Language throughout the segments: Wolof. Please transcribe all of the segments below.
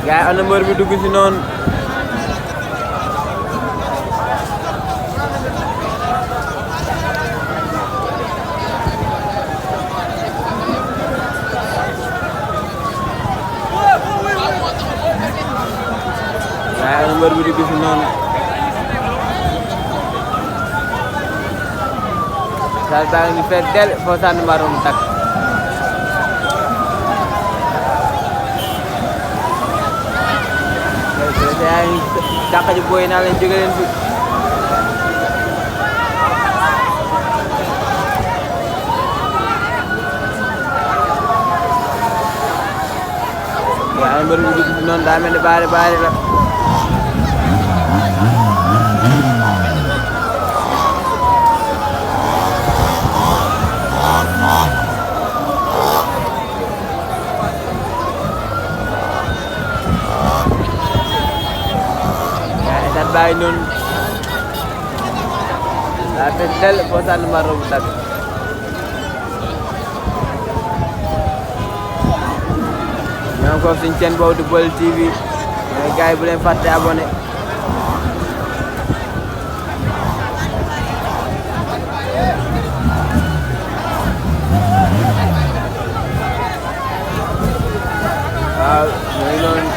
gars yi am na mbër bi dugg si noonu gars yi am na mbër bi dugg si noonu sal baa ngi fees del foo sànni mbarum takk yaa ngi dàq ji booy naa leen jóge leen fi yaa ngi mbër bi dugg si noonu daa mel ni baari baari la bàyyi noonu daa fees del foo sànni mbarum bu tàkk ñoo ngi ko suñu chaîne boobu di Baol TV mais gars yi bu leen fàtte abonné waaw ñooy noonu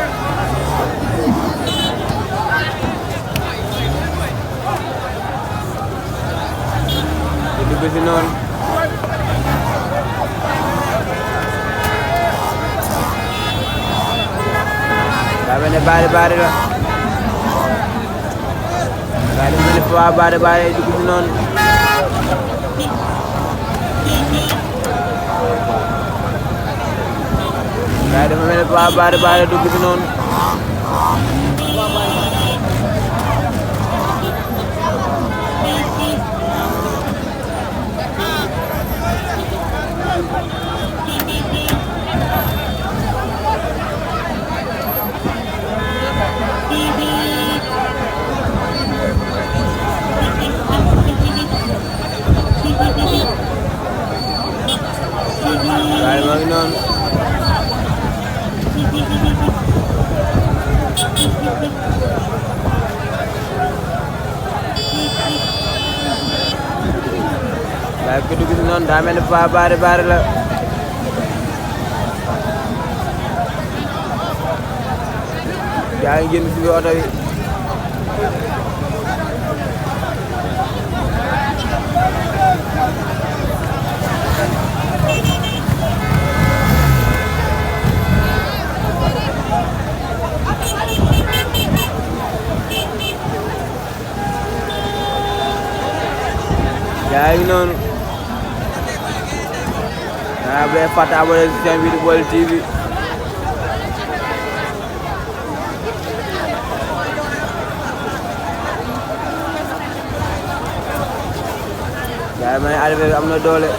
dugg si noonu daa mel ne baari baari la daa mel ne waa baari baari dugg si noonu daa dafa mel ne waa baari baari dugg si noonu waaye maa ngi noonu waaye ku dugg si noonu daa mel ni fa baari baari la yaa ngi génn si biir oto bi yaa ngi noonu bu leen fàtte abonné si chaîne bi di Baol TV yaa ngi may arrivé am na doole